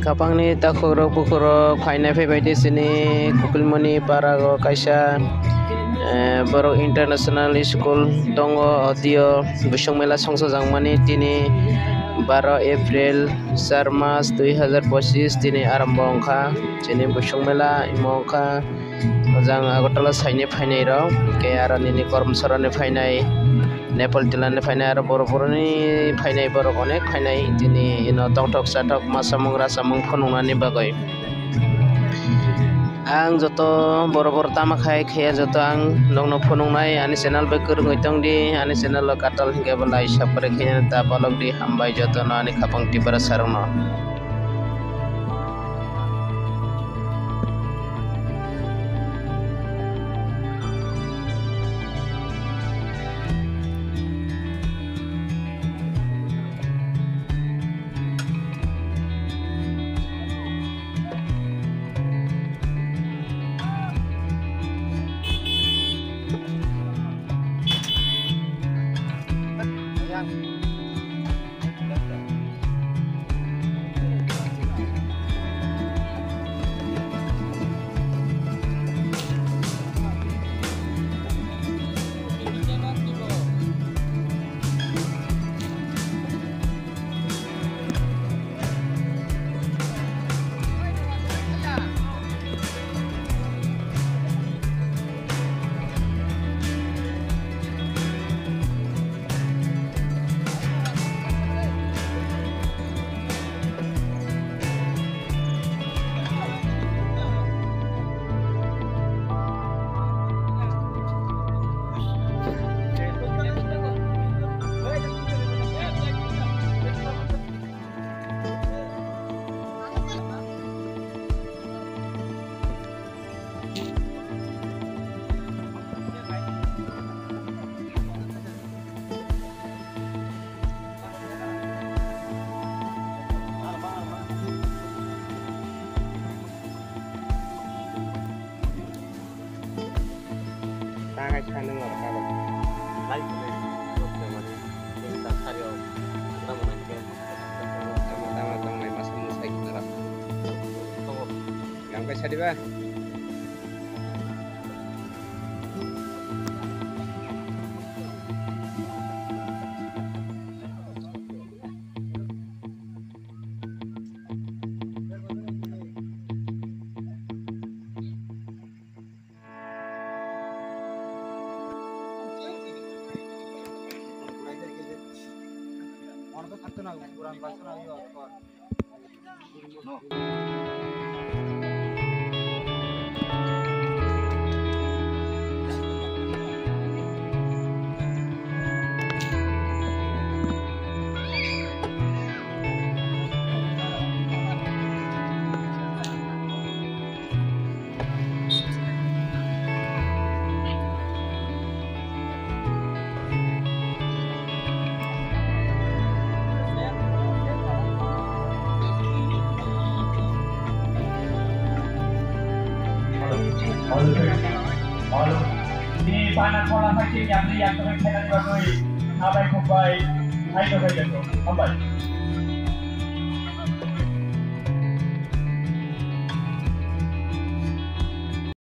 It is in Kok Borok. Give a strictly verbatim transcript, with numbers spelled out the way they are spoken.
Khapangni takhukrok bukhurok phainai phaibai di chini Kukulmoni parao kaisa, eh, borok international school tongo, audio Busong Mela songchajak mani tini baro April, char mas dui hazar pochis tini arambo wngkha chini Busong Mela imo wngkha. Ojang Agartala saini phainai rok, ke aro nini Kormsarani phainai, Nepal tilani phainai, aro borok boroni phainai, borok onek phainai, tini ino tongthok sathok ma samung ra samung phunuknani bagwi. Ang joto borok borok tama khai khaya joto ang nokno phunuknai, ani channel bai kwrwngwi tongdi, ani channel o katal hinkhe bo like subscribe khaina ta palokdi, hambai jotono ani khapang tipra sarokno. Takai sanung oro kago. Lai kene, doktor mani, yang tak sari o, tamo nang ke, tamo, tamo, tamo, masa musa gitara. Tamo. Yang kai sadi ba? Ni pana kola phai se yakni yakni khainani bagwi abai khukbai hai to hai to hambai.